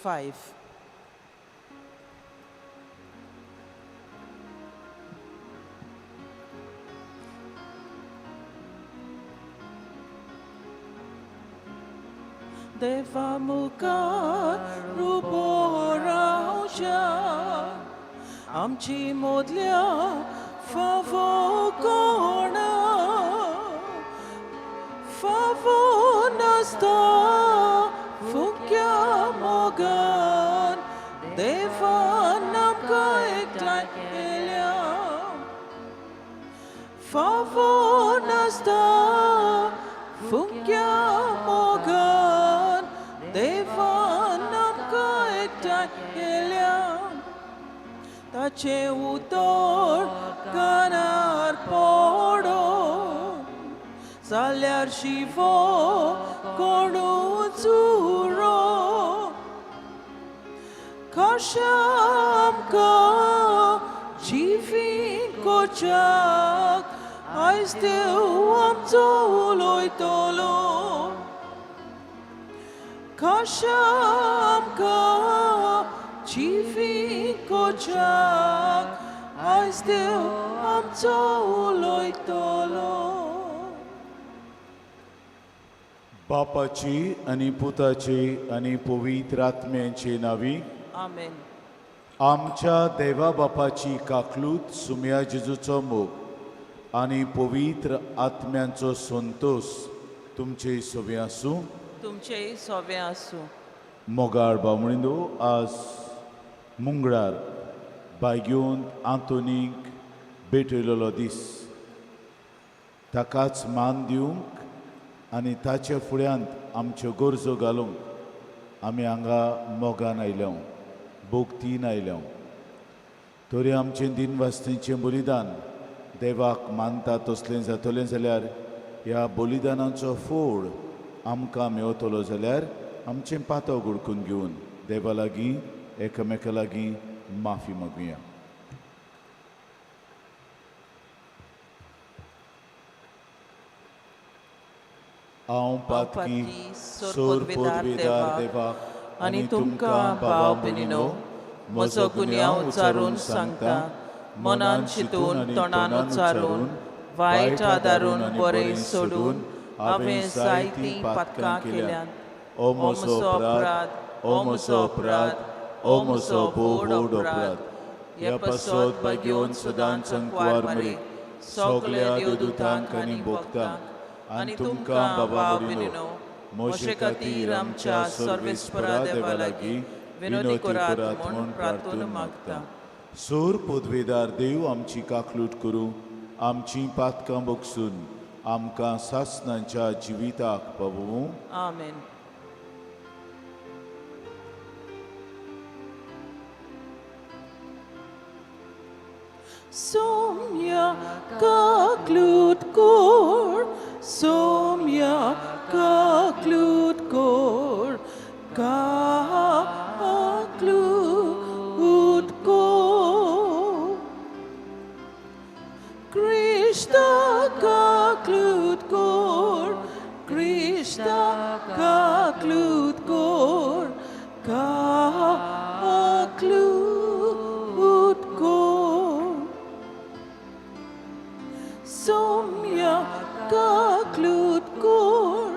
5. देवा मुखार उबो रावच्या आमची मोदल्या फावो कोणा फावो नासता फुक्या मोगान देवान आमकां एकठांय केल्या फावो नासता फुक्या मोगान देवान आमकां एकठांय केल्या ताचें उतर कानार पडोन जाल्यार शिवो कोणूच उरो कशें आमकां जिवीत करच्याक आयज देव आमचो उलयतलो कशें आमकां जिवीत करच्याक आयज देव आमचो उलयतलो. बापाची आनी पुताची आनी पवित्र आत्म्यांचे नांवी. आमेन. आमच्या देवा बापाची काकलूत, सुम्या जेजूचो मोग आनी पवित्र आत्म्यांचो संतोश तुमचे सोबे आसूं. तुमचेय सोबें आसूं. मोगाळ बामणिंदो, आज मुंगळार बायगेवन आंतोनीक भेटयलेलो दीस. ताकाच मान दिवंक आनी ताच्या फुड्यांत आमच्यो गरजो घालूंक आमी हांगा मोगान आयल्या, भोगतीन आयल्या. तरी आमचें दिनवास्तीचें बलिदान देवाक मानता तसलें जातलें जाल्यार, ह्या बलिदानाचो फोड आमकां मेवतलो जाल्यार, आमचें पातो गुडकून घेवन देवा लागीं, एकामेका लागीं माफी मागुया. हांव पातकी सोर पदवेदार देवाक आनी तुमकां भाव भयणीनो म्हजो गुन्यांव उच्चारून सांगता. मनान चिंतून, तोंडान उच्चारून, वायट आदारून, बरें सोडून हांवें जायतीं पातकां केल्यांत. ओ म्हजो अपराध, ओ म्हजो अपराध, ओ म्हजो भोव व्हड अपराध. ह्या पासत भाग्योन सदांच अंकवार मरे, सगल्या देवदूतांक आनी भक्तांक आनी तुमकां बाबा भयणीनो म्हजे खातीर आमच्या सर्वेस्परा देवा लागीं विनवणी करात म्हूण प्रार्थून मागता. सोर पदवेदार देव आमची काकलूट करूं, आमची पातकां बगसून आमकां सासनांच्या जिविताक पावोवं. आमेन. Somya kaklut kor, Somya kaklut kor, kaklut kor. Krishna kaklut kor, Krishna kaklut kor, kaklut kor. Somya kaklut kor,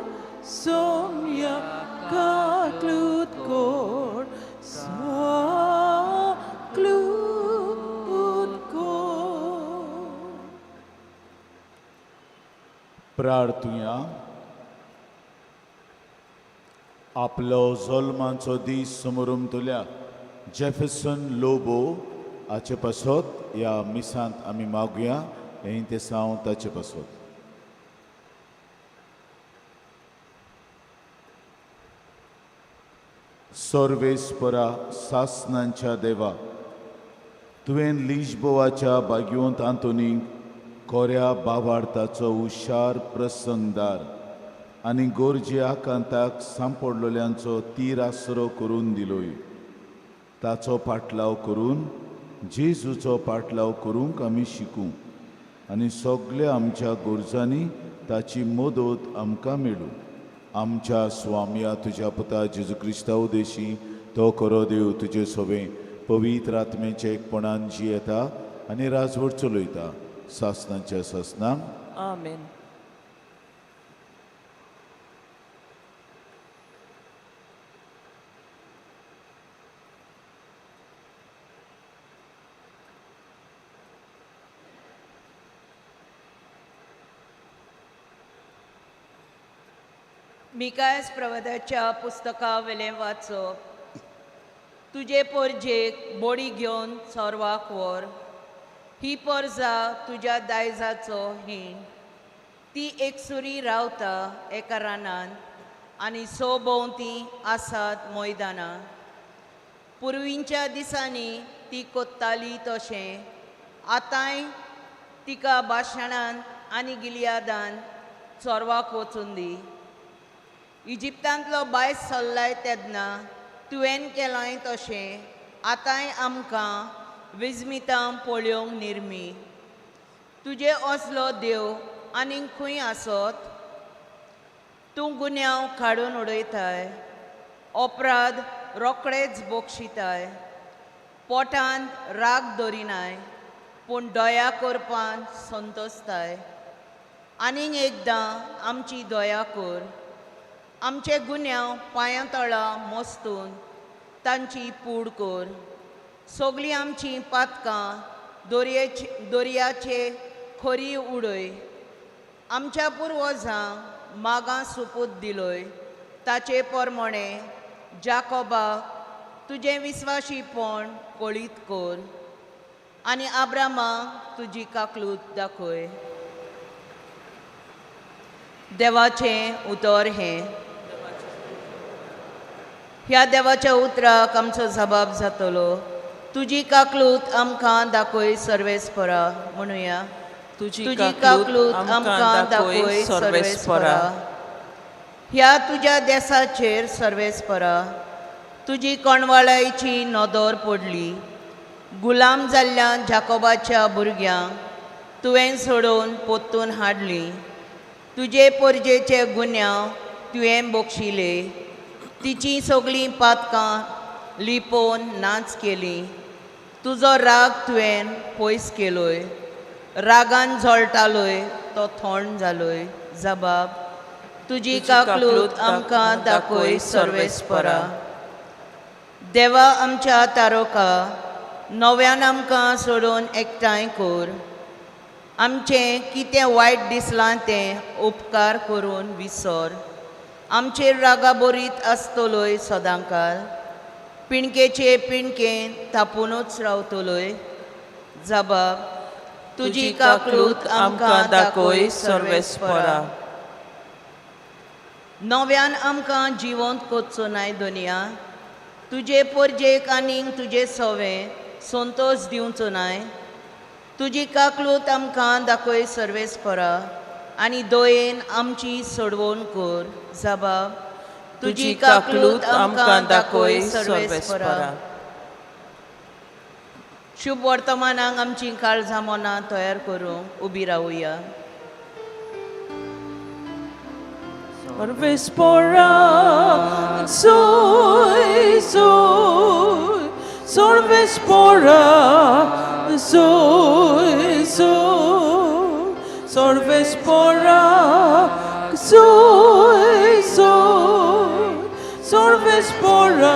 Somya kaklut kor, saklut kor. प्रार्थुया. आपलो जल्माचो दीस समोरमतल्या जेफसन लोबो हाचे पासत ह्या मिसांत आमी मागुया. हें तें साव ताचे पासत. सर्वेस्परा सासनांच्या देवा, तुवें लिजबोवाच्या बागयोंत आंतोनीक कोऱ्या बावार्थाचो हुशार प्रसंगदार आनी गोरजे आकांताक सांपडलेल्यांचो तीर आसरो करून दिलोय. ताचो पाटलाव करून जेजूचो पाटलाव करूंक आमी शिकूं आनी सगल्या आमच्या गरजांनी ताची मदत आमकां मेळूं. आमच्या स्वामया तुज्या पुता जेजू क्रिस्ता उदेशी तो खरो देव तुजे सोबे पवित्र आत्मेचे एकपणान जियेता आनी राजवट चलयता सासनाच्या सासनाक. आमेन. मिकायस प्रवादाच्या पुस्तका वेलें वाचप. तुजे पोरजेक बोडी घेवन चोरवाक व्हर, ही पोरजा तुज्या दायजाचो हीण. ती एकसुरी रावता एका रानान आनी सोभोंवती आसात मैदानां. पुर्वींच्या दिसांनी ती कोत्ताली तशें आतांय तिका बाशाणान आनी गिलियादान चोरवाक वचून दी. इजिप्तांतलो बायस सरलाय तेन्ना तुवें केलांय तशें आतांय आमकां विजमितां पळोवंक निर्मी. तुजे असलो देव आनीक खंय आसत? तूं गुन्यांव काडून उडयताय, अपराध रोखडेच बक्षिताय. पोटांत राग दरिनाय पूण दया करपांत संतोसताय. आनीक एकदां आमची दया कर, आमचे गुन्यांव पांयां तळा मोस्तून तांची पूड कर. सगळीं आमचीं पातकां दर्याचे खरी उडय. आमच्या पुर्वजांक मागां सुपूत दिलोय ताचे प्रमाणे जाकोबाक तुजें विस्वाशीपण कळीत कर आनी आब्रामाक तुजी काकलूत दाखय. देवाचें उतर हें. ह्या देवाच्या उतराक आमचो जबाब जातलो. तुजी काकलूत आमकां दाखय सर्वेस्परा म्हणुया. तुजी काकलूत आमकां दाखय सर्वेस्परा. ह्या तुज्या देसाचेर सर्वेस्परा तुजी कोणवाळायची नदर पडली. गुलाम जाल्ल्या जाकोबाच्या भुरग्यांक तुवें सोडोवन पोत्तून हाडली. तुजे पोरजेचे गुन्यांव तुवें बक्षिले. तिचीं सगळीं पातकां लिपोवन नाच केली. तुजो राग तुवें पयस केलोय. रागान जळटालोय तो थोंड जालोय. जबाब तुजी काकलूत आमकां दाखय सर्वेस्परा. देवा आमच्या तारोका नव्यान आमकां सोडून एकठांय कर. आमचें कितें वायट दिसलां तें उपकार करून विसर. आमचेर रागा बरीत आसतलोय सदांकाल. पिणकेचे पिणके तापुनूच रावतलोय. जबाब तुजी काकलूत आमकां दाखय सर्वेस्परा. नव्यान आमकां जिवंत करचो नाय दुनिया. तुजे पोरजेक आनीक तुजे सवे संतोश दिवचो नाय. तुजी काकलूत आमकां दाखय सर्वेस्परा आनी दयेन आमची सोडवण कर. जबाब तुजी काकलूत आमकां दाखय सर्वेस्परा. शुभ वर्तमानाक आमची काळजां मनां तयार करूंक उबी रावया. सर्वेस्परा soy soy सर्वेस्परा soy soy सर्वेस्परा soy soy सर्वेस्परा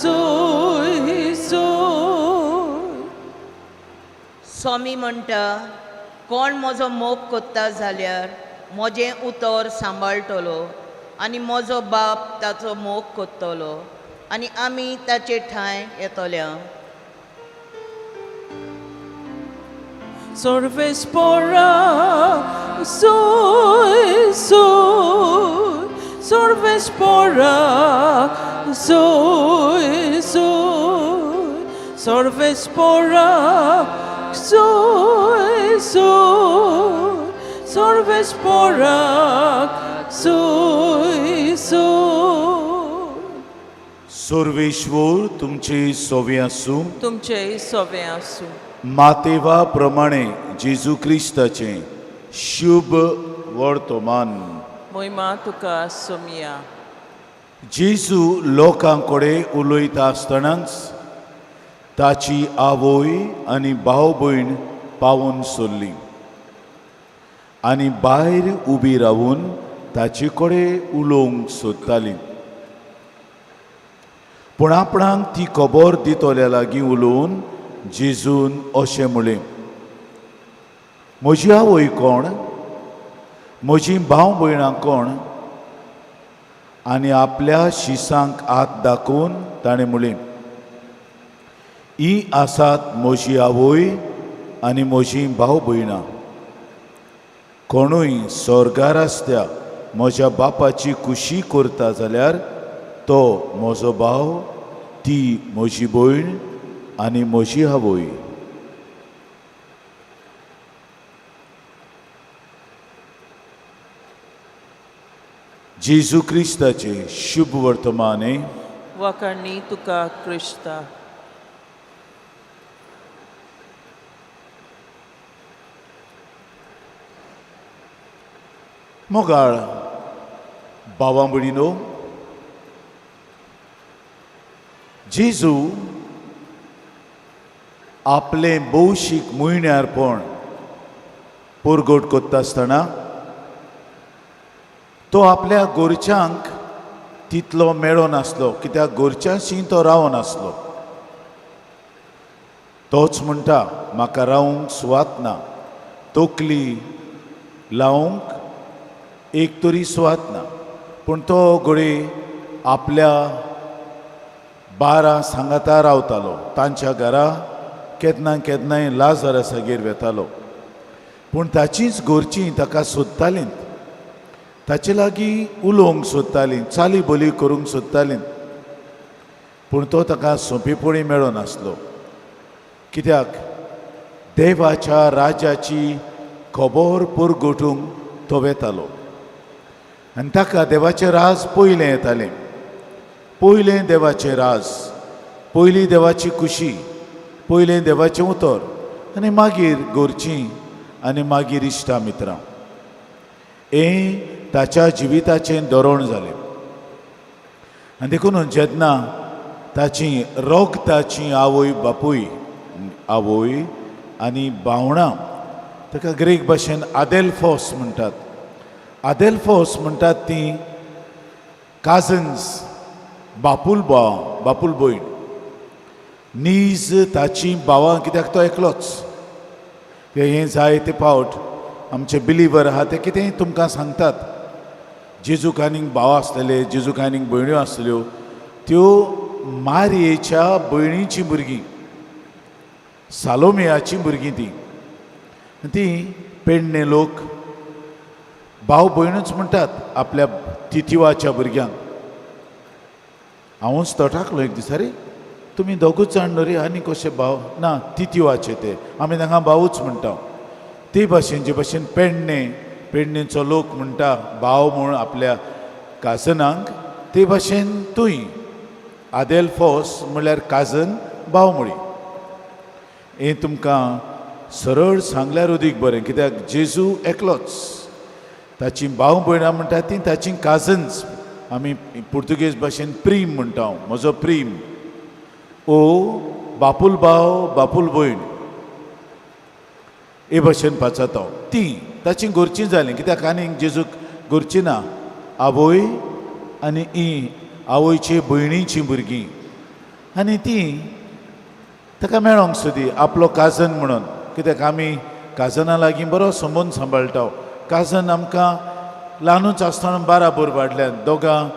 soy soy. स्वामी म्हणटा कोण म्हजो मोग कोत्ता जाल्यार म्हजें उतर सांबाळटलो आनी म्हजो बाप ताचो मोग कोत्तलो आनी आमी ताचे ठांय येतल्या. सर्वेस्परा soy soy सर्वेस्परा soy soy सर्वेस्परा soy soy सर्वेस्परा soy soy. Sarveshwar तुमचे सोवे आसूं. तुमचे सोवे आसूं. मातेवा प्रमाणे जेजू क्रिस्ताचें शुभ वर्तमान. मोहिमा तुका सोमिया. जेजू लोकां कडेन उलयता आसतनाच ताची आवय आनी भाव भयण पावून सोडली आनी भायर उबी रावून ताचे कडेन उलोवंक सोदताली. पूण आपणाक ती खबर दितल्या लागीं उलोवन जेजून अशें म्हणलें, म्हजी आवय कोण, म्हजी भाव भयणां कोण? आनी आपल्या शिसांक हात दाखोवन ताणें म्हणलें, ही आसात म्हजी आवय आनी म्हजी भाव भयणां. कोणूय स्वर्गार आसत्या म्हज्या बापाची खुशी करता जाल्यार तो म्हजो भाव, ती म्हजी भयण आनी म्हजी आवय. जेजू क्रिस्ताचें शुभ वर्तमाने. वाखाणी तुका क्रिस्ता. मोगाळ भावां भयणीनो, जेजू आपलें भौशीक म्हयन्यारपण परगट करता आसतना तो आपल्या गोरच्यांक तितलो मेळो नासलो, कित्याक गोरच्यांशी तो रावनासलो. तोच म्हणटा, म्हाका रावंक सुवात ना, तकली लावंक एक तरी सुवात ना. पूण तो घडये आपल्या 12 सांगाता रावतालो, तांच्या घरा केन्ना केन्नाय लाजरासागेर वेतालो. पूण ताचीच गोरचीं ताका सोदतालीं, ताचे लागीं उलोवंक सोदतालीं, चाली बोली करूंक सोदतालीं. पूण तो ताका सोंपेपणी मेळनासलो, कित्याक देवाच्या राज्याची खबर परगटूंक तो वेतालो आनी ताका देवाचें राज पयलें येतालें. पयलें देवाचें राज, पयली देवाची खुशी, पयलें देवाचें उतर आनी मागीर घरचीं आनी मागीर इश्टा मित्रां. हें ताच्या जिविताचें धोरण जालें. आनी देखून जेन्ना ताची रोगताची आवय बापूय, आवय आनी भावणां, ताका ग्रीक भाशेन आदेल्फोस म्हणटात. आदेल्फोस म्हणटात ती काजन्स, बापूल भाव, बापूल भयण. नीज ताची भावां, कित्याक तो एकलोच. हें जायते फावट आमचे बिलीवर आहा ते कितेंय तुमकां सांगतात, जेजूक आनीक भाव आसलेले, जेजूक आनीक भयण्यो आसल्यो, त्यो मारयेच्या भयणीचीं भुरगीं, सालोमियाचीं भुरगीं तीं. तीं पेडणे लोक भाव भयणूच म्हणटात आपल्या तितिवाच्या भुरग्यांक. हांवूच तो टाकलो एक दीस, अरे तुमी दोगूच जाण न्हू रे, आनी कशे भाव? ना, तितिवाचे ते, आमी तांकां भावूच म्हणटा. ते भाशेन जे भाशेन पेडणे, पेडणेचो लोक म्हणटा भाव म्हूण आपल्या काजनांक, ते भाशेन तूंय आदेल्फोस म्हणल्यार काजन, भाव म्हळी. हें तुमकां सरळ सांगल्यार उदीक बरें, कित्याक जेजू एकलोच, ताची भाव भयणां म्हणटा ती ताची काजन्स. आमी पुर्तुगेज भाशेन प्रीम म्हणटा, म्हजो प्रीम, ओ बापूल भाव, बापूल भयण, हे भाशेन पाचाता. ती ताची घरचीं जालीं, कित्याक आनीक जेजूक घरचीं ना. आवय आनी ही आवयची भयणीचीं भुरगीं, आनी ती ताका मेळोंक सोदी आपलो काजन म्हणून, कित्याक आमी काजना लागीं बरो संबंद सांबाळटा. काजन आमकां ल्हानूच आसतना बाराबर वाडल्यान, दोगां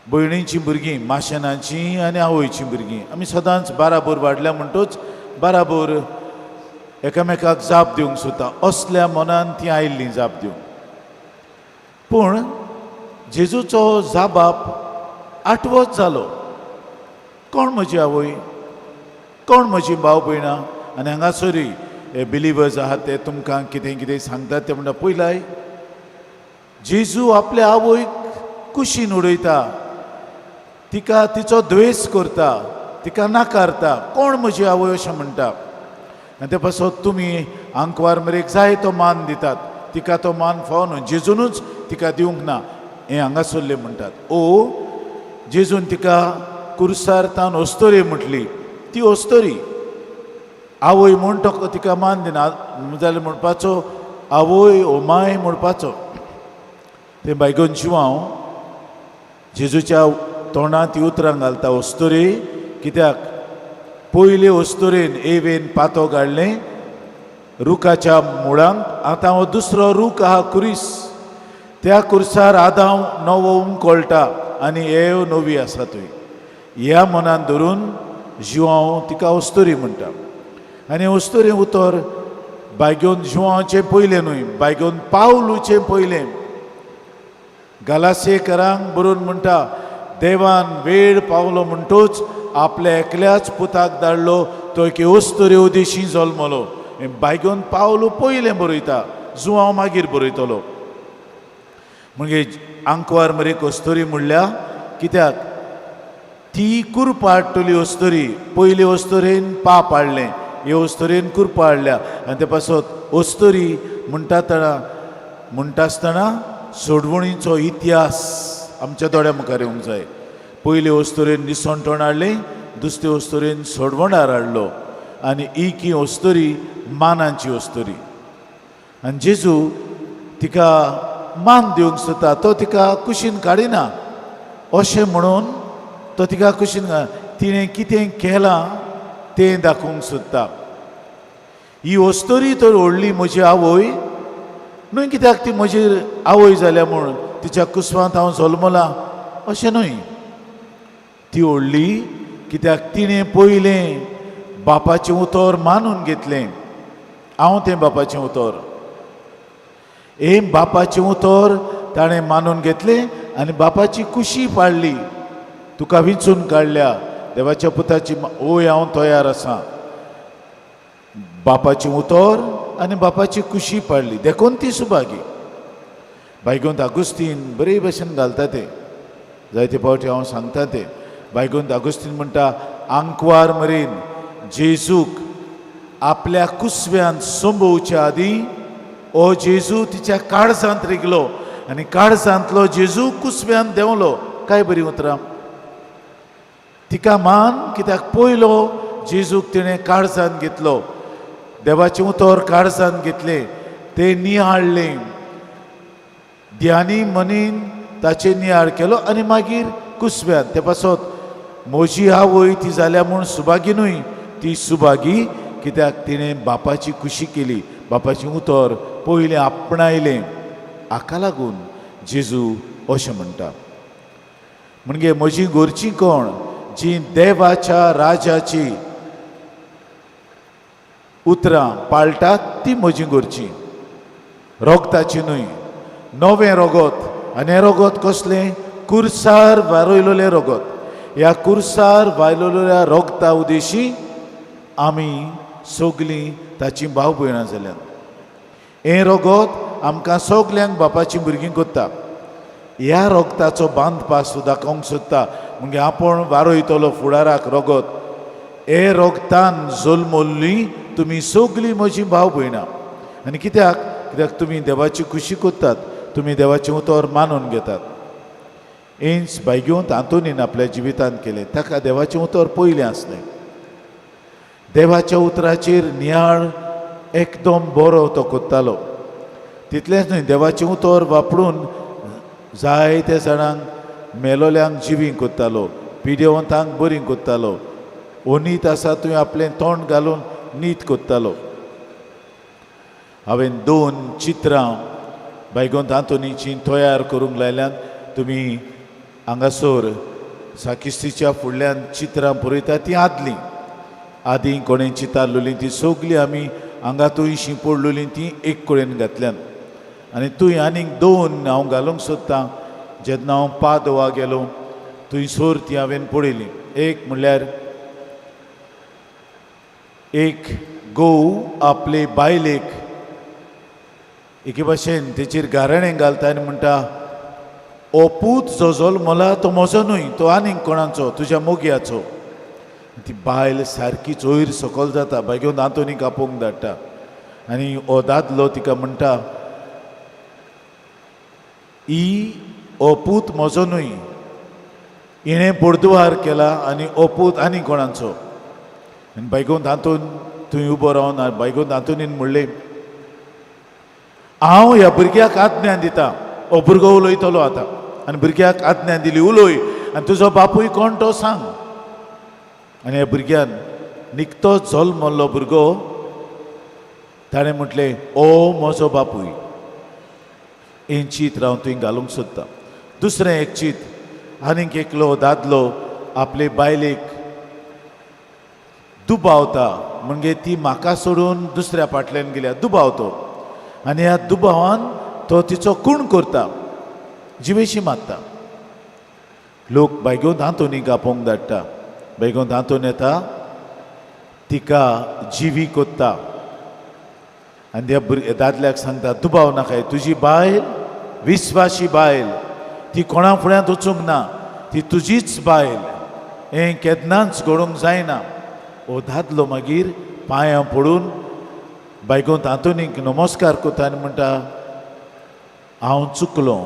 भयणीचीं भुरगीं, माशेनाचीं आनी आवयचीं भुरगीं, आमी सदांच बाराबर वाडल्या म्हणटूच बाराबर एकामेकाक जाप दिवंक सोदता. असल्या मनान ती आयिल्लीं जाप दिवंक. पूण जेजूचो जाबाप आठवोच जालो, कोण म्हजी आवय, कोण म्हजी भाव भयणां? आनी हांगासरूय हे बिलिवर्स आहात ते तुमकां कितें कितें सांगतात, ते म्हणटा पयलाय जेजू आपल्या आवयक कुशीन उडयता, तिका तिचो द्वेस करता, तिका नाकारता, कोण म्हजी आवय अशें म्हणटा. आनी ते पासत तुमी आंकवार मेरेक जाय तो मान दितात, तिका तो मान फावो न्हू, जेजूनूच तिका दिवंक ना. हें हांगासरले म्हणटात. ओ जेजून तिका कुर्सार तावन अस्तोरी म्हटली, ती अस्तोरी आवय म्हूण तो तिका मान दिना जाल्यार म्हणपाचो आवय ओमाय म्हणपाचो. ते बायगोन जिवांव जेजूच्या तोंडांत ती उतरां घालता अस्तोरी, कित्याक पयले अस्तोरेन एवेन पातो काडलें रुखाच्या मुळांक, आतां हो दुसरो रूख आहा कुरीस, त्या कुर्सार आदांव नवो उमकळटा आनी एव नवी आसा थंय. ह्या मनान धरून जिवांव तिका अस्तोरी म्हणटा. आनी अस्तोरी उतर बायगोन जिवांवचें पयलें न्हय, बायगोन पावलूचें पयलें. गलासेकरांक बरोवन म्हणटा देवान वेळ पावलो म्हणटूच आपल्या एकल्याच पुताक धाडलो, तो एके अस्तोरे उदेशी जल्मलो. बायगोन पावलो पयलें बरयता, जुवांव मागीर बरयतलो. म्हणजे आंकवार मरे कस्तुरी म्हणल्या कित्याक ती कुरपा हाडटली अस्तुरी. पयले अस्तुरेन पाप हाडलें, हे अस्तुरेन कुरपा हाडल्या आनी ते पासत अस्तुरी म्हणटा तना म्हणटा आसतना सोडवणीचो इतिहास आमच्या दोळ्या मुखार येवंक जाय. पयले अस्तुरेन निसणटण हाडलें, दुसरे अस्तुरेन सोडवणार हाडलो आनी ही की अस्तुरी मानाची अस्तुरी. आनी जेजू तिका मान दिवंक सोदता, तो तिका कुशीन काडिना अशें म्हणून तो तिका कुशीन तिणें कितें केलां तें दाखोवंक सोदता. ही अस्तुरी तर व्हडली म्हजी आवय न्हय, कित्याक ती म्हजी आवय जाल्या म्हूण तिच्या कुसवांत हांव जल्मलां अशें न्हय. ती व्हडली कित्याक तिणें पयलें बापाचें उतर मानून घेतलें. हांव तें बापाचें उतर, हें बापाचें उतर ताणें मानून घेतलें आनी बापाची कुशी पाडली. तुका विंचून काडल्या देवाच्या पुताची ओय हांव तयार आसा. बापाचें उतर आनी बापाची कुशी पाडली देखून ती सुभागी. बायगोंत आगुस्तीन बरे भशेन घालता ते, जायते फावटी हांव सांगता ते. बायगोंत आगुस्तीन म्हणटा आंकवार मरेन जेजूक आपल्या कुसव्यान सोंपोवच्या आदीं ओ जेजू तिच्या काळजांत रिगलो आनी काळजांतलो जेजू कुसव्यान देंवलो. काय बरीं उतरां. तिका मान कित्याक पयलो जेजूक तिणें काळजांत घेतलो, देवाचें उतर काळजांत घेतलें, तें निहाळ्ळें, ध्यानी मनीन ताचेर नियाळ केलो आनी मागीर कुसव्यान. ते पासत म्हजी आवय ती जाल्या म्हूण सुभागी न्हय, ती सुभागी कित्याक तिणें बापाची खुशी केली, बापाचें उतर पयलें आपणायलें. हाका लागून जेजू अशें म्हणटा. म्हणजे म्हजी घरचीं कोण जीं देवाच्या राजाची उतरां पाळटात ती म्हजी घरचीं, रोगताची न्हय. नवें रोगत, आनी हें रोगत कसलें? कुर्सार वारयलेलें रोगत. ह्या कुर्सार वायलेल्या रोगता उदेशी आमी सगलीं ताचीं भाव भयणां जाल्यात. हें रोगत आमकां सगल्यांक बापाचीं भुरगीं करता. ह्या रोगताचो बांदपास दाखोवंक सोदता. म्हणजे आपूण वारयतलो फुडाराक रोगत, हे रोगतान जल्मल्ली तुमी सगलीं म्हजीं भाव भयणां. आनी कित्याक? कित्याक तुमी देवाची खुशी करतात, तुमी देवाचें उतर मानून घेतात. हेंच बायगेवंत आंतोनीन आपल्या जिवितांत केलें. ताका देवाचें उतर पयलें आसलें. देवाच्या उतराचेर नियाळ एकदम बरो तो कोत्तालो. तितलेंच न्हय, देवाचें उतर वापरून जायत्या जाणांक मेलोल्यांक जिवीं कोत्तालो, पिडेवंतांक बरीं कोत्तालो. ओनीत आसा तुवें आपलें तोंड घालून नीत कोत्तालो. हांवें दोन चित्रां बायगोंत आंतोनीचीं तयार करूंक लायल्यांत. तुमी हांगासर साकिस्तीच्या फुडल्यान चित्रां पुरयता तीं आदलीं आदीं कोणें चितारलेलीं तीं सगलीं आमी हांगा तुयशीं पडलेलीं तीं एक कडेन घातल्यांत. आनी थंय आनीक दोन हांव घालूंक सोदतां. जेन्ना हांव पादोवा गेलो थंयसर ती हांवें पळयली. एक म्हणल्यार एक घोव आपले बायलेक एके भाशेन तेचेर गाराणें घालता आनी म्हणटा, हो पूत जो जल्मला तो म्हजो न्हय, तो आनीक कोणाचो, तुज्या मोगयाचो. ती बायल सारकी चोयर सकयल जाता. बाय घेवन आंतोनीक आपोवंक धाडटा आनी हो दादलो तिका म्हणटा, ही हो पूत म्हजो न्हय, हिणें बोर्दुवार केला आनी हो पूत आनी कोणाचो. आनी बायगोन तातून थंय उबो रावन बायगोन तातून म्हणलें, हांव ह्या भुरग्याक आज्ञा दिता, हो भुरगो उलयतलो आतां. आनी भुरग्याक आज्ञा दिली, उलय आनी तुजो बापूय कोण तो सांग. आनी ह्या भुरग्यान निकतो जल्मल्लो भुरगो ताणें म्हटलें, ओ म्हजो बापूय. हें चीत हांव तुवें घालूंक सोदता. दुसरें एक चीत, आनीक एकलो दादलो आपले बायलेक दुबावता, म्हणजे ती म्हाका सोडून दुसऱ्या फाटल्यान गेल्या, दुबावतो. आनी ह्या दुबावान तो तिचो खूण करता, जिवेशी मारता. लोक बायगोन आंतोनीक आपोवंक धाडटा. बायगोन आंतोन येता, तिका जिवी कोत्ता आनी त्या भुरग्या दादल्याक सांगता, दुबाव नाकाय, तुजी बायल विस्वाशी बायल, ती कोणा फुड्यांत वचूंक ना, ती तुजीच बायल, हें केन्नाच घडोवंक जायना. हो दादलो मागीर पांयां पडून बायगोन आंतोनीक नमस्कार करता आनी म्हणटा, हांव चुकलो,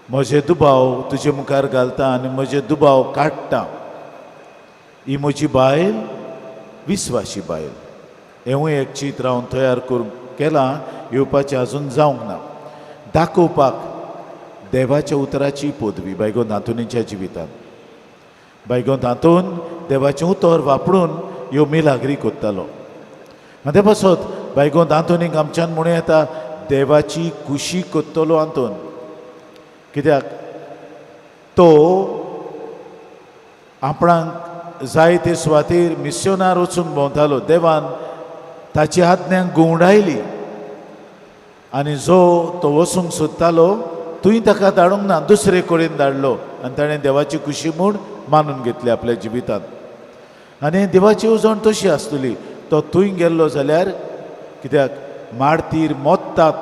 म्हजे दुबाव तुजे मुखार घालता आनी म्हजे दुबाव काडटा. ही म्हजी बायल विस्वाशी बायल. हेंवूय एक चित्र हांव तयार करूंक केलां, येवपाचें आजून जावंक ना. दाखोवपाक देवाच्या उतराची पदवी बायगोन आंतोनीच्या जिवितांत. बायगोन आंतोन देवाचें उतर वापरून ह्यो मिलाग्री कोत्तालो. आनी ते पासत बायगोन आंतोनीक आमच्यान म्हणूं येता देवाची खुशी कोत्तलो आंतोन. कित्याक तो आपणाक जाय ते सुवातेर मिस्योनार वचूंक भोंवतालो. देवान ताची आज्ञा घुंवडायली आनी जो तो वचूंक सोदतालो थंय ताका धाडूंक ना, दुसरे कडेन धाडलो आनी ताणें देवाची खुशी म्हूण मानून घेतली आपल्या जिवितांत. आनी देवाची येवजण तशी आसतली, तो थंय गेल्लो जाल्यार कित्याक मार्तीर मोत्तात,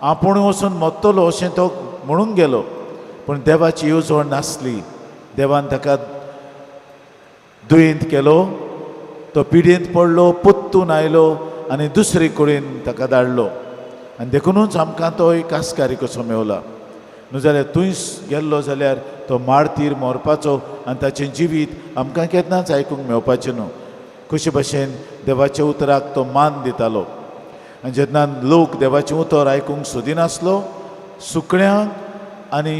आपूण वचून मोत्तलो अशें तो म्हणूंक गेलो, पूण देवाची येवजण नासली. देवान ताका दुयेंत केलो, तो पिडेंत पडलो, पोत्तून आयलो आनी दुसरे कडेन ताका धाडलो. आनी देखुनूच आमकां तो एक कासकारी कसो मेवला. न्हू जाल्यार थंय गेल्लो जाल्यार तो मार्तीर मरपाचो आनी ताचें जिवीत आमकां केन्नाच आयकूंक मेवपाचें न्हू. कशे भशेन देवाच्या उतराक तो मान दितालो. आनी जेन्ना लोक देवाचें उतर आयकूंक सोदिनासलो, सुकण्यांक आनी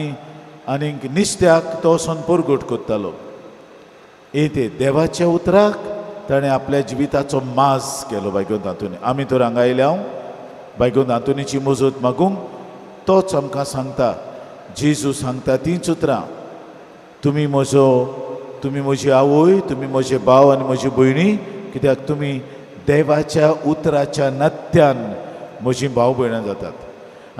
आनीक निस्त्याक तो वचोन परगट करतालो. हे ते देवाच्या उतराक ताणें आपल्या जिविताचो मास केलो बायगोन आंतोनी. आमी तर हांगा आयल्या हांव बायगोन आंतोनीची मजत मागूंक, तोच आमकां सांगता, जेजू सांगता तींच उतरां, तुमी म्हजो, तुमी म्हजी आवय, तुमी म्हजे भाव आनी म्हजी भयणी, कित्याक तुमी देवाच्या उतराच्या नात्यान म्हजीं भाव भयणां जातात.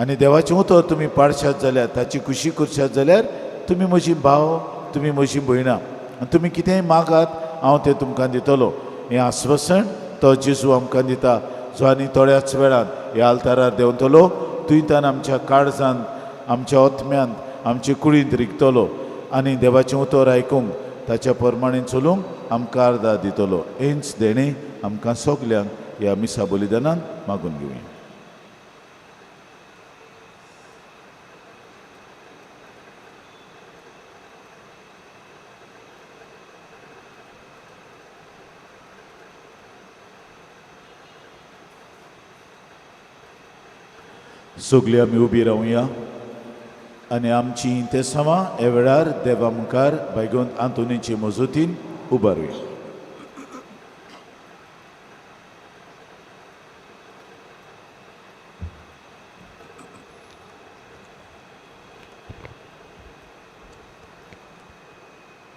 आनी देवाचें उतर तुमी पाडशात जाल्यार, ताची खुशी करशात जाल्यार तुमी म्हजी भाव, तुमी म्हजी भयणां, आनी तुमी कितेंय मागात हांव तें तुमकां दितलो. हें आस्वासन तो जेजू आमकां दिता, जो आनी थोड्याच वेळान ह्या आल्तारार देंवतलो, थंयतान आमच्या काळजांत, आमच्या ओतम्यांत, आमचे कुडींत रिगतलो आनी देवाचें उतर आयकूंक ताच्या प्रमाणे चलूंक आमकां आर्दा दितलो. हेंच देणें आमकां सगल्यांक ह्या मिसा बलिदानान मागून घेवया. सगळीं आमी उबी रावया आनी आमची इंतेसांवां ह्या वेळार देवा मुखार बायगोन आंतोनीचे मजतीन उबारुया.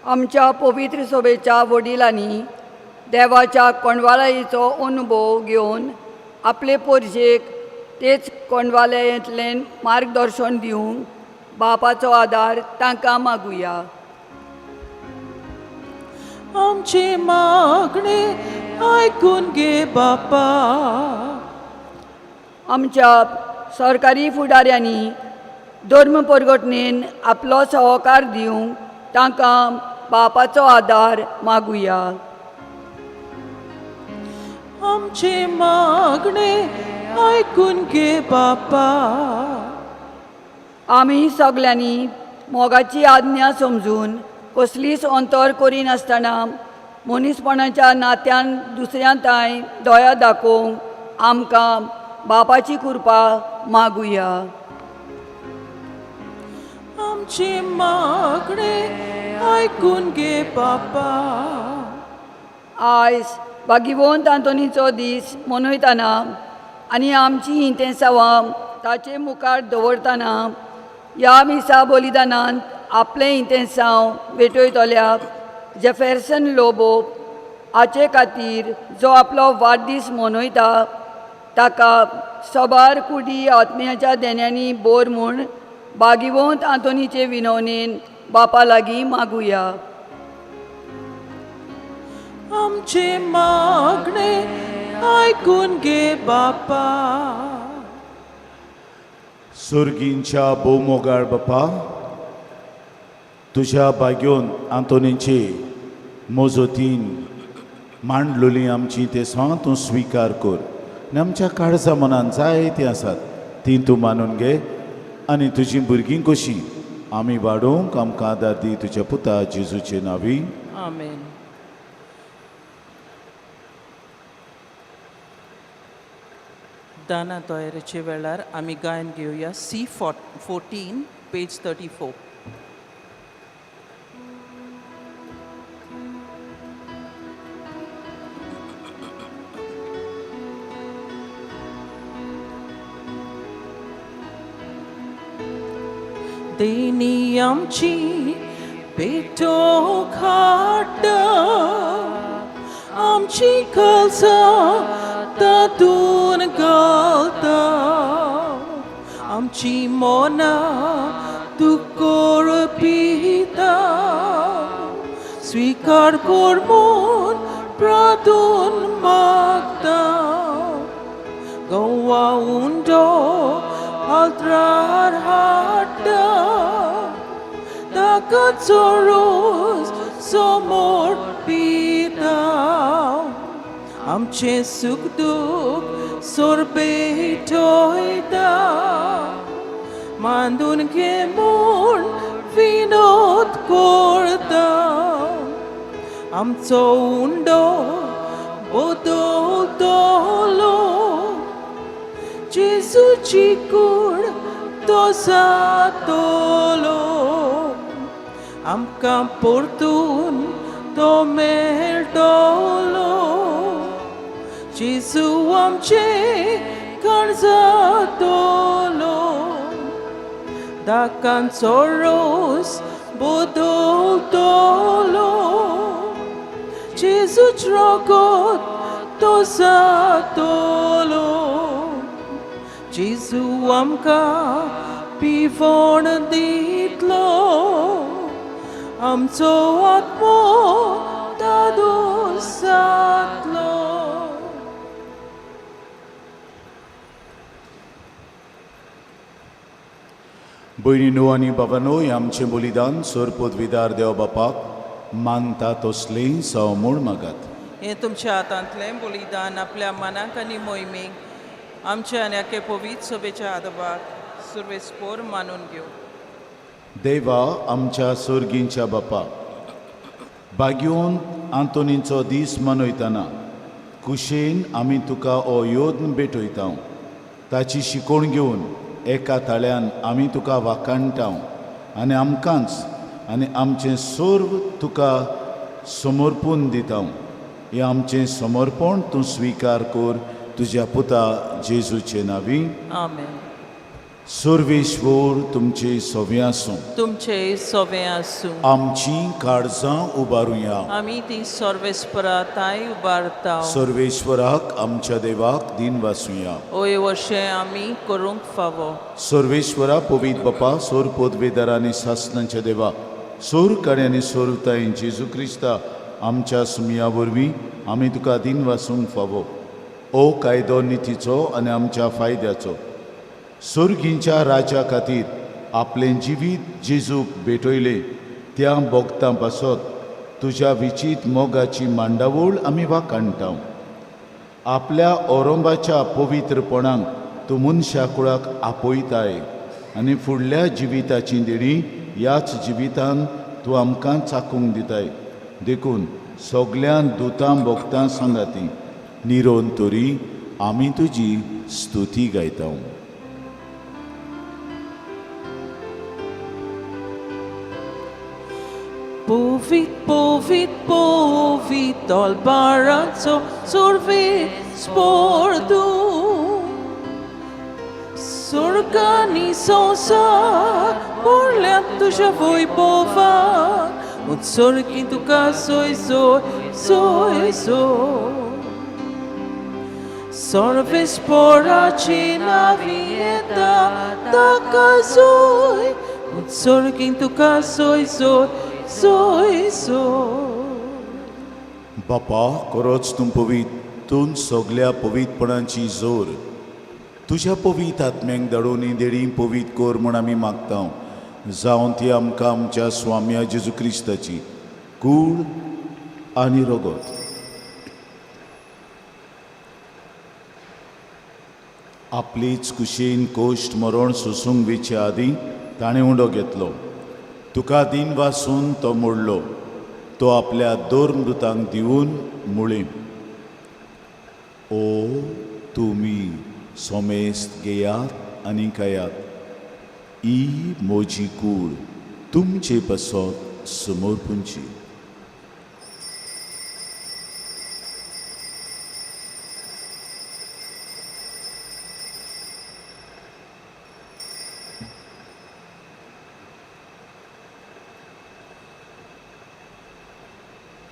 आमच्या पवित्र सभेच्या वडिलांनी देवाच्या कोंडवालायेचो अनुभव घेवन आपले पोरजेक तेच कोंडवालयेंतल्यान मार्गदर्शन दिवंक बापाचो आदार तांकां मागुया. आमची मागणी आयकून घे बापा. आमच्या सरकारी फुडाऱ्यांनी धर्म परगटणेन आपलो सहकार दिवंक तांकां बापाचो आदार मागुया. आमची मागणी आयकून घे बापा. आमी सगल्यांनी मोगाची आज्ञा समजून कसलीच अंतर करिनासतना मनीसपणाच्या नात्यान दुसऱ्या तांय दया दाखोवंक आमकां बापाची कृपा मागुया. आमचे मागणे आयकून घे बापा. आयज भागीवंत आंतोनीचो दीस मनयतना आनी आमची इंतेसांवां ताचे मुखार दवरतना ह्या मिसा बलिदानांत आपलें इंतेसांव भेटयतल्या जेफेरसन लोबो हाचे खातीर जो आपलो वाडदीस मनयता ताका सबार कुडी आत्म्याच्या देण्यांनी बोर म्हूण भागीवंत आंतोनीचे विनवणेन बापा लागीं मागुया. आमचे मागणे आयकून घे बापा. सुर्गींच्या भोवमोगाळ बापा, तुज्या भाग्योन आंतोनीची मोजोतीन मांडलोली आमची ते स्वां तूं स्विकार कर आनी आमच्या काळजा मनान जायतीं आसात ती तूं मानून घे आनी तुजीं भुरगीं कशीं आमी वाडोवंक आमकां आदार दी तुज्या पुता जेजूचे नांवी. आमेन. दाना तयारेच्या वेळार आमी गायन घेवया सी 14 पेज 34. देणी आमची पेटो खाट आमची कलसा तातून घालता आमची मना तूं कोरपिता स्विकार कर म्हूण प्रार्थून मागता. गोवा उंडो आल्त्रार हाडटा ताका चोरोस समोर पिता आमचें सूख दूख सोरबेटोयता मांदून घे म्हूण विनोद करता आमचो उंडो बदलतलो जेजूची कूड तो जातलो आमकां परतून तो मेळटलो जेजू आमचे जातलो दाकांचो रोस बदलतलो जेजूच रगत तो जातलो जेजू आमकां पिवण दितलो आमचो आत्मो दादोस जातलो. भयणीनो आनी बाबानो, हें आमचें बलिदान सोर पदवीदार देव बापाक मानता तसलें साव म्हूण मागात. हें तुमच्या हातांतलें बलिदान आपल्या मनाक आनी मोहिमेक आमच्या आनी आखे पवित्र सभेच्या आदबाक सुरवेस्पोर मानून घेवं. देवा आमच्या सोर्गींच्या बापा, भाग्योन आंतोनीचो दीस मनयतना कुशेन आमी तुका हो योद्न भेटयता. ताची शिकोवण घेवन एका ताळ्यान आमी तुका वाखाणटा आनी आमकांच आनी आमचें सर्व तुका समर्पून दिता. हें आमचें समर्पण तूं स्विकार कर तुज्या पुता जेजूचे नांवी. आमेन. सर्वेश्वर तुमचे सवे आसूं. तुमचे सोवे आसूं. आमची काळजां उबारुया. आमी ती सर्वेस्पराताय उबारता. सर्वेश्वराक आमच्या देवाक दीन वासुया. ओय वर्षें आमी करूंक फावो. सर्वेश्वरा पवित्र बापा, सोर पदवेदार आनी सासनाच्या देवा, सोर काणी आनी सोरताय जेजू क्रिस्ता आमच्या सुमया वरवीं आमी तुका दीन वासूंक फावो. ओ कायदो नितीचो आनी आमच्या फायद्याचो सोर्गींच्या राजा खातीर आपलें जिवीत जेजूक भेटयलें त्या भोगतां पासत तुज्या विचीत मोगाची मांडावळ आमी वाखाणटा. आपल्या ओरंबाच्या पवित्रपणाक तूं मनशा कुळाक आपयताय आनी फुडल्या जिविताची देणी ह्याच जिवितान तूं आमकां चाकूंक दिताय. देखून सगळ्यां दुतां भोगतां सांगाती निरोन तरी आमी तुजी स्तुती गायता. Povit, povit, povit, all baranzo, survi, spordu. Sorgani sonsa, porle tuja voi bova, un sorkin tuka soi soi, soi soi. Sorves poracina vieta, takazoi, un sorkin tuka soi soi, soi soi. बापा खरोच तूं पवीत, तूं सगल्या पवितपणाची जोर. तुज्या पवीत आत्म्यांक धाडून ही देणी पवीत कर म्हूण आमी मागता, जावन ती आमकां आमच्या स्वाम्या जेजू क्रिस्ताची कूड आनी रगत आपलीच कुशीन कोश्ट मरण सोसूंक वेचे आदीं ताणें उंडो घेतलो. तुका दिन वासून तो मोडलो. तो आपल्या दोर्मदुतांक दिवन मुळें, ओ तुमी सोमेस्त घेयात आनी खायात, ही म्हजी कूड तुमचे पासत समर्पूंची.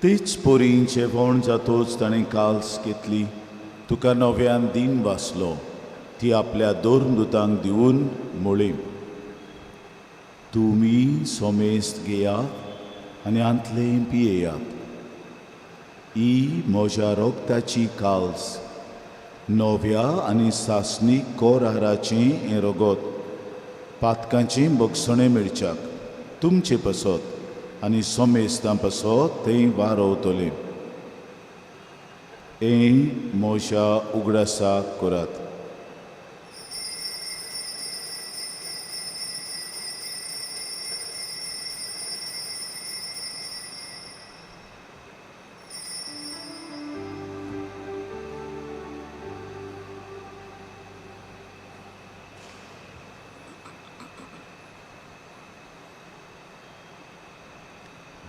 तीच पोरी जेवण जातोच ताणें काल्स घेतली, तुका नव्यान दिन वाचलो, ती आपल्या दोर्मदुतांक दिवन म्हळी, तुमी सोमेस्त घेयात आनी आंतलें पियेयात, ही म्हज्या रोगताची काल्स, नव्या आनी सासणीक कोराराचें हें रगत, पातकांचें बगसणें मेळच्याक तुमचे पासत आनी सोमेस्तां पासत थंय वारवतलें. हें म्हज्या उगडासाक करात.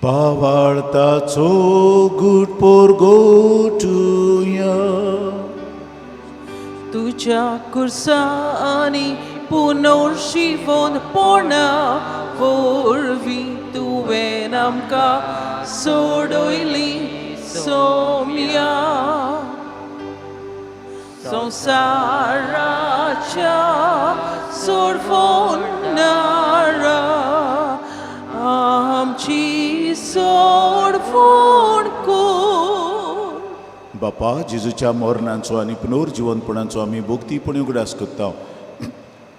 भावार्थाचो गूट पोरगोटुया, तुज्या कुर्सांनी पुनर्शिवोन पोणा वरवीं तुवें आमकां सोडयली सोम्या. संवसाराच्या सोडवणारा आमची सोडवण कर. बापा, जेजूच्या मरणाचो आनी पुनर्जिवनपणाचो आमी भोक्तीपणी उगडास करता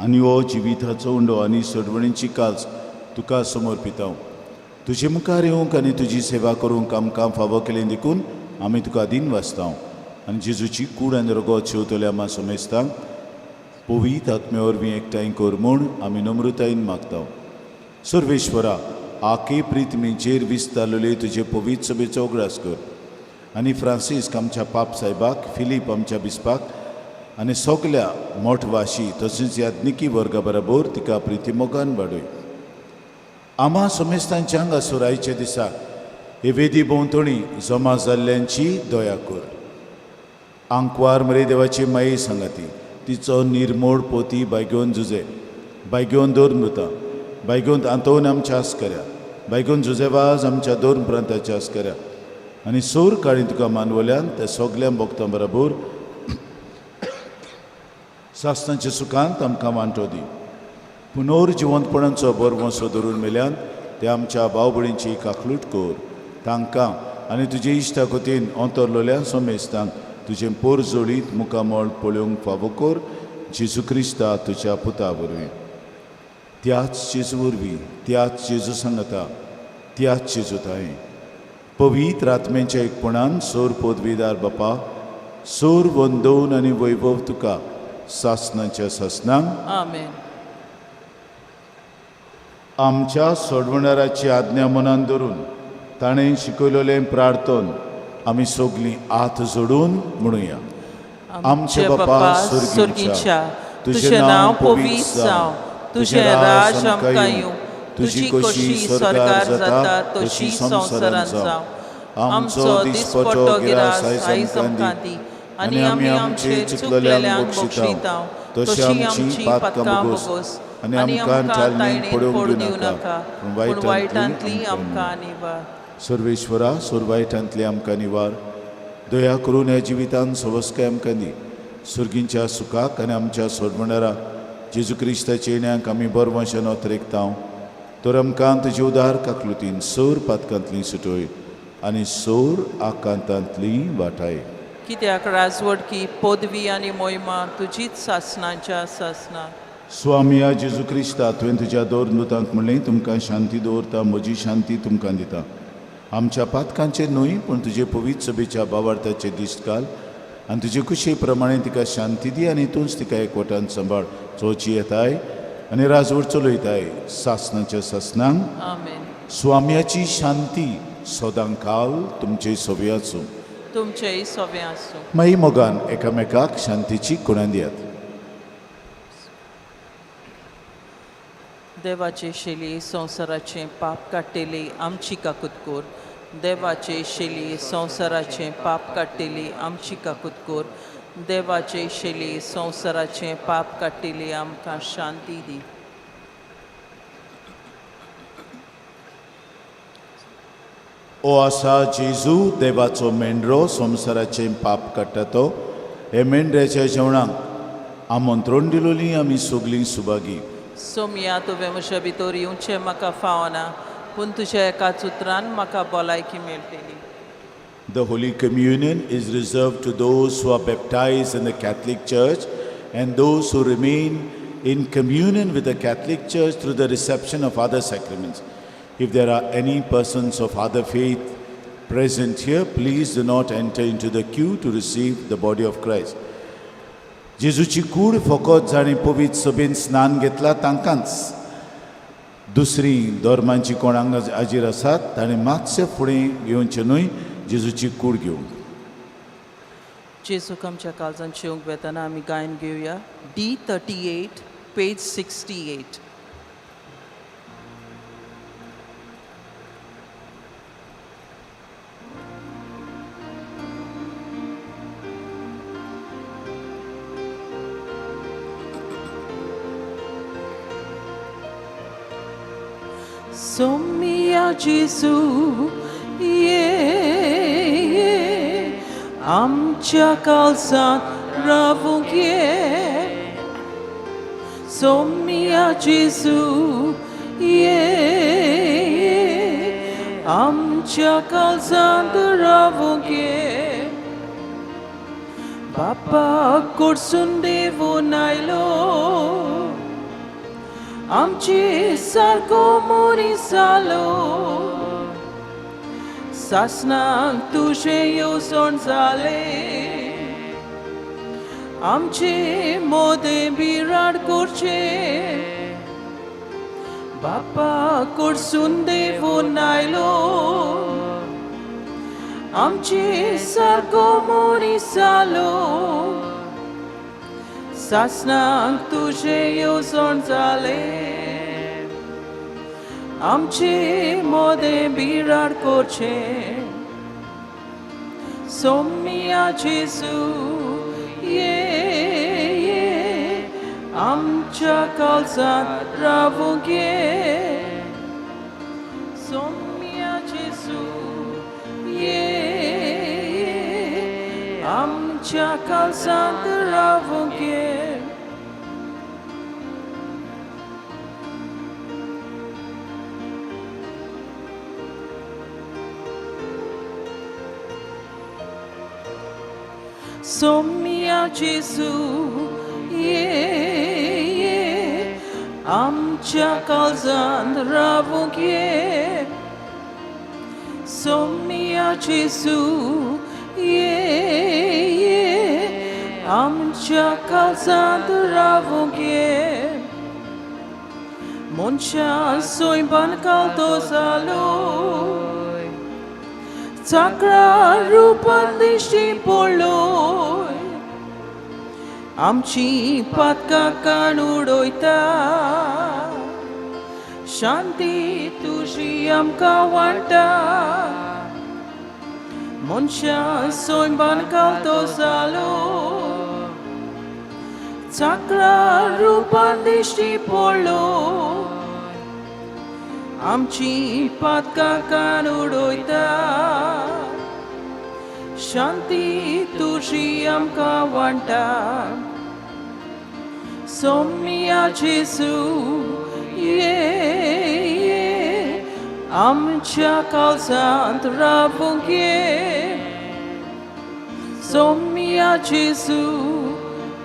आनी हो जिविताचो उंडो आनी सोडवणीची काल्स तुका समर्पिता. तुजे मुखार येवंक आनी तुजी सेवा करूंक आमकां फावो केलें देखून आमी तुका दिन वाचता आनी जेजूची कूड आनी रगत शेवतल्या आमा समेस्तांक पवीत आत्मे वरवीं एकठांय कर म्हूण आमी नम्रतायेन मागता. सर्वेश्वरा, आके प्रितमीचेर विस्तारलेले तुजे पवीत सभेचो उगडास कर आनी फ्रांसीस्क आमच्या पाप साहेबाक, फिलीप आमच्या बिस्पाक आनी सगल्या मोठवाशी तशेंच याज्ञिकी वर्गा बरोबर तिका प्रितीमोगान वाडय. आमा समेस्तांच्या हांगासर आयच्या दिसा हे वेदी भोंवतणी जमा जाल्ल्यांची दया कर. आंकवार मरे देवाची माई सांगाती, तिचो निर्मोड पोती बायगोन जुजे, बायगोन दोर मृता, बायगोन आंतोन आमच्या आस्कऱ्या, बायगोन जुजेवाज आमच्या दोन प्रांताच्या आस्कऱ्या आनी सोर काळी तुका मानवल्यान त्या सगल्या भक्तां बरोबर सासणाच्या सुखांत आमकां वांटो दी. पुनर्जिवंतपणाचो बरवंसो धरून मेल्यान ते आमच्या भाव भयणींची काकलूट कर. तांकां आनी तुजे इश्टा कोतीन अंतरलोल्या सोमेस्तांक तुजें पोर जोडीत मुखामळ पळोवंक फावो कर, जेजू क्रिस्ता तुज्या पुता वरवीं. त्याच जेजू वरवीं, त्याच जेजू सांगता, त्याच जेजू ताई पवित्र आत्म्याच्या एकपणान सोर पदवीदार बापा, सोर वंदोवन आनी वैभव तुका सासणाच्या सासणांक. आमेन. आमच्या सोडवणाराची आज्ञा मनान धरून ताणें शिकयलेलें प्रार्थन आमी सगलीं हात जोडून म्हणुया. आमचे बापा सुर्गींच्या, तुजें नांव पवित्र जावं, तुजें राज आमकां येवं, तुजी खोशी स्वर्गार जाता तशी संवसारांत जावं. आमचो दिसपट्टो गिरास आयज आमकां दी आनी आमी आमचे चुकलेल्यांक बक्षितांव तशी आमची पातकां भोगोस आनी आमकां ताळणेंत पडूंक दिवं नाका, पूण वायटांतली आमकां निवार. सर्वेश्वरा, सोरवायटांतली आमकां निवार. दया करून ह्या जिवितान सवस्काय आमकां दी. सुर्गींच्या सुखाक आनी आमच्या सोडवणारा जेजू क्रिस्ताच्या येण्याक आमी बरवंशान अतरेकतांव. तर आमकां तुजे उदार काकलुतीन सोर पातकांतली सुटय आनी सोर आकांतांतली वाटाय. कित्याक राजवटकी पदवी आनी मोहिमा तुजीच सासणाच्या सासना. स्वामिया जेजू क्रिस्ता, तुवें तुज्या दोर नुतांक म्हणलें, तुमकां शांती दवरता, म्हजी शांती तुमकां दिता. आमच्या पातकांचेर न्हय पूण तुजे पवित्र सभेच्या बावार्थाचे दिश्ट घाल आनी तुजे खुशे प्रमाणे तिका शांती दी आनी तूंच तिका एकवटान सांबाळ. चोवची येताय आनी राजवट चलयताय सासणाच्या सासणांक. आमेन. स्वाम्याची शांती सदां काल तुमचे सोबी आसूं. तुमचेय सोबे आसूं. मागीर मोगान एकामेकाक शांतीची कुणां दियात. देवाचे शेली संवसाराचें पाप काडटेली आमची काकूत कोर. देवाचे शेली संवसाराचें पाप काडटेली आमची काकूत कोर. देवाचे शेली संवसाराचें पाप काडटेली आमकां शांती दी. ओ आसा जेजू देवाचो मेंढरो, संवसाराचें पाप काडटा तो. हे मेंढऱ्याच्या जेवणाक आमंत्रण दिलोली आमी सगलीं सुभागी. सोमया, तुवें म्हज्या भितर येवचें म्हाका फावना, पूण तुज्या एकाच उतरान म्हाका भलायकी मेळटली. The Holy Communion is reserved to those who are baptized in the Catholic Church and those who remain in communion with the Catholic Church through the reception of other sacraments. If there are any persons of other faith present here, please do not enter into the queue to receive the body of Christ. जेजूची कूड फकत जाणें पवित्र सभेन स्नान घेतला तांकांच. दुसरी धर्मांची कोण हांगा हाजीर आसात ताणें मातशें फुडें येवचें न्हय जेजूची कूड घेवंक. जेजूक आमच्या काळजांत येवंक वेतना आमी गायन घेवया. D 38 page 68. सोमिया जेजू ये आमच्या काळजांत रावूंक ये. सोमिया जेजू ये आमच्या काळजांत रावूंक ये. बापा कडसून देवून आयलो आमचे सारको मनीस जालो. सासणाक तुजें येवजण जालें आमचे मोदें बिराड करचें. बापा कडसून देवून आयलो आमचे सारको मनीस जालो. सासणाक तुजें येवजण जालें आमचे मोदें बिराड करचें. सोमिया जेजू ये आमच्या काळजांत रावूंक ये. सोमिया जेजू ये आमच्या काळजांत रावूंक ये. सोमिया जेजू ये आमच्या काळजांत रावूंक ये. सोमिया जेजू ये आमच्या काळजांत रावूंक ये. मनशां सोयबान कालतो जालो चाकरा रुपान दिश्टी पडलोय आमची पातकां काण उडयता शांती तुजी आमकां वांटा मनशां सोयबान कालतो जालो चाकरा रुपान दिश्टी पडलो आमची पातकां काण उडयता शांती तुजी आमकां वांटा सोम्या जेजू ये ये आमच्या काळजांत रावूंक ये सोम्या जेजू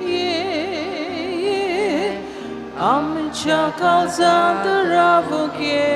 ये ये आमच्या काळजांत रावूंक ये.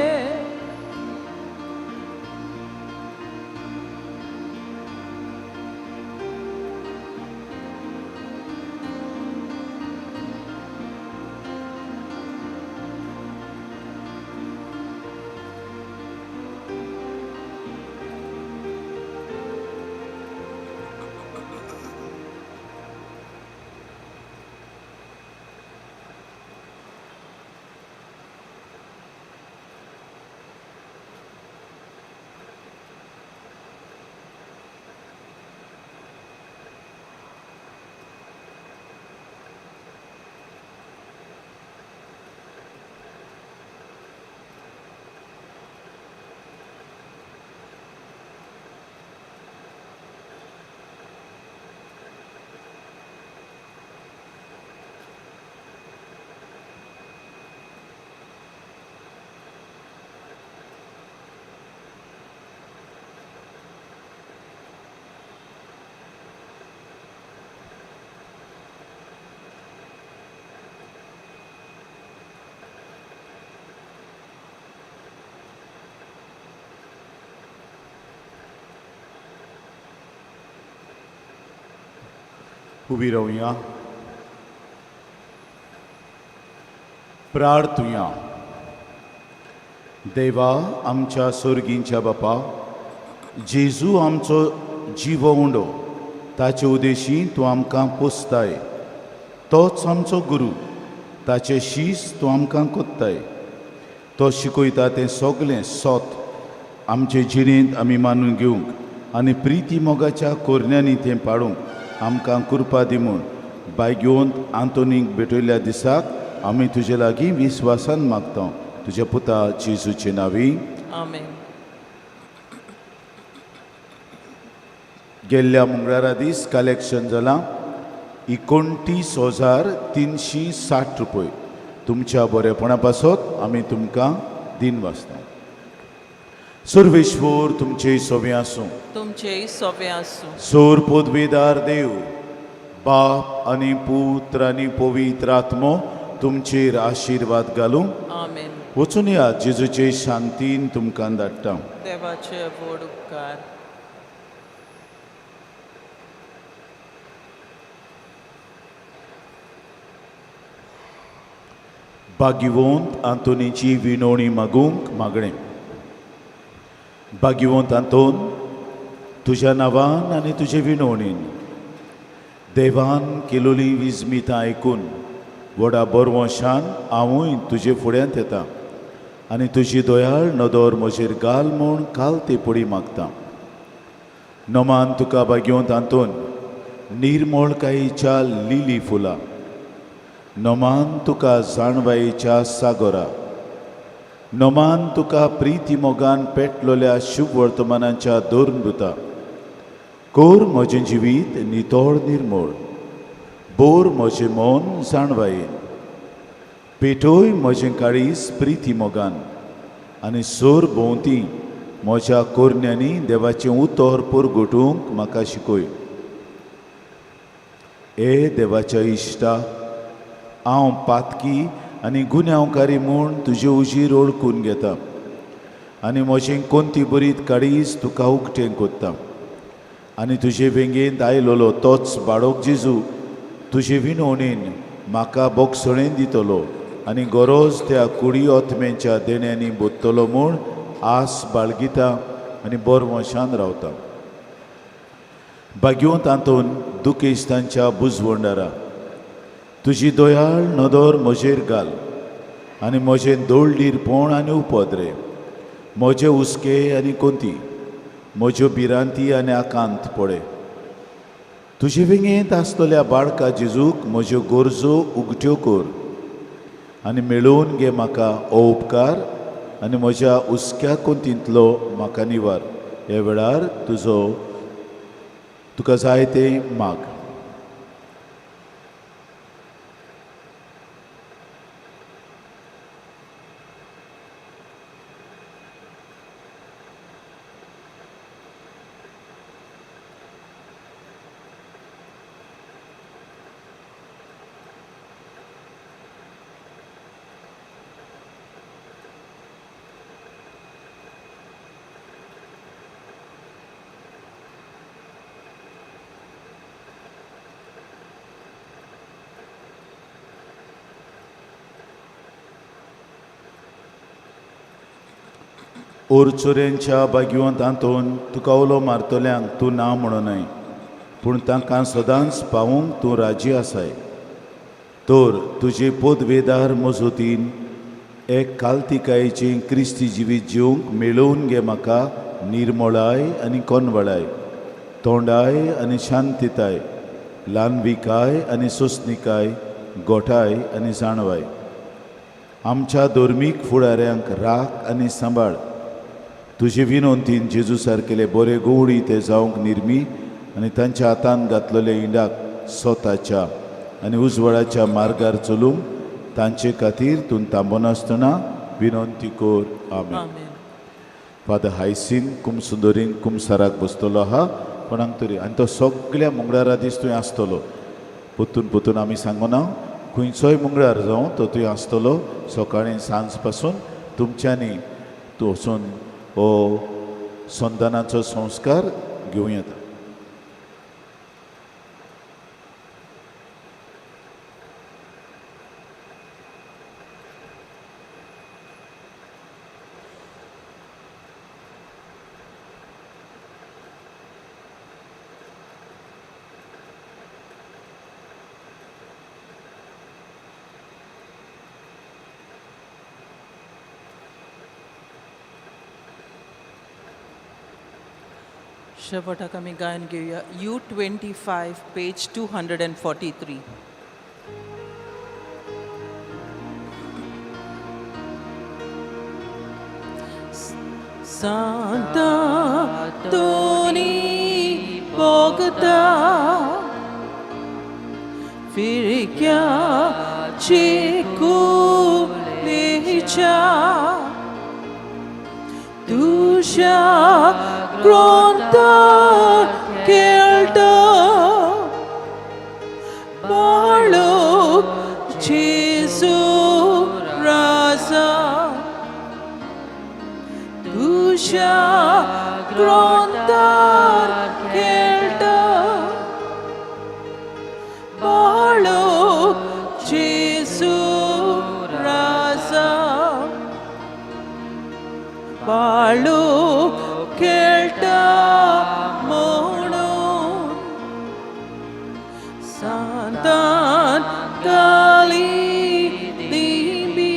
उबी रावया, प्रार्थुया. देवा आमच्या सोर्गींच्या बापा, जेजू आमचो जिवो उंडो, ताचे उदेशी तूं आमकां पोसताय. तोच आमचो गुरू, ताचे शीस तूं आमकां कोत्ताय. तो शिकयता तें सगलें सोत आमचे जिणेंत आमी मानून घेवंक आनी प्रिती मोगाच्या कोरण्यांनी तें पाडूंक आमकां कृपा दी म्हूण बायगेवंत आंतोनीक भेटयल्ल्या दिसाक आमी तुजे लागीं विस्वासान मागता, तुज्या पुता जेजूचे नांवी, आमेन. गेल्ल्या मंगळारा दीस कलेक्शन जालां 29,360 रुपये. तुमच्या बरेपणा पासत आमी तुमकां दिन वाचता. सर्वेश्वर तुमचे सोबे आसूं. तुमचेय सोबे आसूं. सोर पदवेदार देव बाप आनी पुत्र आनी पवित्र आत्मो तुमचेर आशिर्वाद घालूं. आमेन. वचून या, जेजूचे शांतीन तुमकां धाडटा. देवाचे व्हड उपकार. भाग्यवंत आंतोनीची विनवणी मागूंक मागणें. भाग्यवंत आंतोन, तुज्या नांवान आनी तुजे विनवणीन देवान केलोली विजमितां आयकून व्हडा बरवंशान हांवूय तुजे फुड्यांत येता आनी तुजी दयाळ नदर म्हजेर घाल म्हूण काल ते पडी मागता. नमान तुका भाग्यवंत आंतोन, निर्मळकायेच्या लिली फुलां. नमान तुका जाणवायेच्या सागोरा. नमान तुका प्रिती मोगान पेटलोल्या शुभ वर्तमानाच्या दोरनभुता. कोर म्हजें जिवीत नितळ निर्मळ, बोर म्हजें मन जाणवायेन, पेटोय म्हजें काळीज प्रिती मोगान आनी सोर भोंवती म्हज्या कोरण्यांनी देवाचें उतर परगटूंक म्हाका शिकय. ए देवाच्या इश्टा, हांव पातकी आनी गुन्यांवकारी म्हूण तुजे उजीर ओळखून घेता आनी म्हजें कोंती बरीत काळीज तुका उकतें कोत्ता आनी तुजे वेंगेंत आयलोलो तोच बाळक जेजू तुजे विनवणेन म्हाका बोगसणेन दितलो आनी गरज त्या कुडी ओतमेच्या देण्यांनी बोत्तलो म्हूण आस बाळगिता आनी बरवंशान रावता. भाग्योंत तातूंत दुखेस्तांच्या बुजवंडारा तुजी दयाळ नदर म्हजेर घाल आनी म्हजें दोळडीरपण आनी उपद्रे, म्हजे हुस्के आनी कोंती, म्हज्यो भिरांती आनी आकांत पळय. तुजे वेंगेंत आसतल्या बाळका जेजूक म्हज्यो गरजो उगट्यो कर आनी मेळोवन घे म्हाका हो उपकार आनी म्हज्या हुस्क्या कोंतींतलो म्हाका निवार. ह्या वेळार तुजो तुका जाय तें माग. ओरचोऱ्यांच्या बागयोंत आंतोन तुका उलो मारतल्यांक तूं ना म्हणूनय, पूण तांकां सदांच पावूंक तूं राजी आसाय. तर तुजे पोदवेदार मजतीन एक कालतिकायेचें क्रिस्ती जिवीत जिवंक मेळोवन घे म्हाका निर्मळाय आनी कोनवळाय, तोंडाय आनी शांतिताय, ल्हानविकाय आनी सोंसणिकाय, गोठाय आनी जाणवाय. आमच्या धर्मीक फुडाऱ्यांक राख आनी सांबाळ. तुजे विनंतीन जेजू सारकेले बरे गोवडी ते जावंक निर्मी आनी तांच्या हातान घातलेले इंडाक स्वताच्या आनी उजवाडाच्या मार्गार चलूंक तांचे खातीर तूं थांबनासतना विनंती कर. आमेन. फादर हायसीन कुमसुंदरीन कुमसाराक बसतलो आहा कोणाक तरी आनी तो सगळ्या मंगळारा दीस थंय आसतलो. पोतून पोतून आमी सांगना खंयचोय मंगळार जावं तो थंय आसतलो. सकाळीं सांज पासून तुमच्यांनी तूं वचून हो संतानाचो संस्कार घेवं येता. शेवटाक आमी गायन घेवया. U25 page 243. Santa Tony Bogota फिरक्या चिकुलेच्या तुज्या ग्रोंतार खेळटा बाळूक जेजू राजा. तुज्या ग्रोंतार खेळटा बाळूक जेजू राजा. बाळूक खेळटा म्हणून सांतान काली दिबी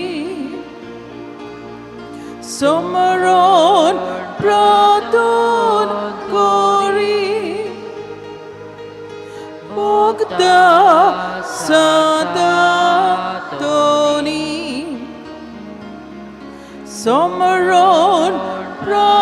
समरोन प्रार्थन करी भोगता सदा तोनी समरोन प्रार्थन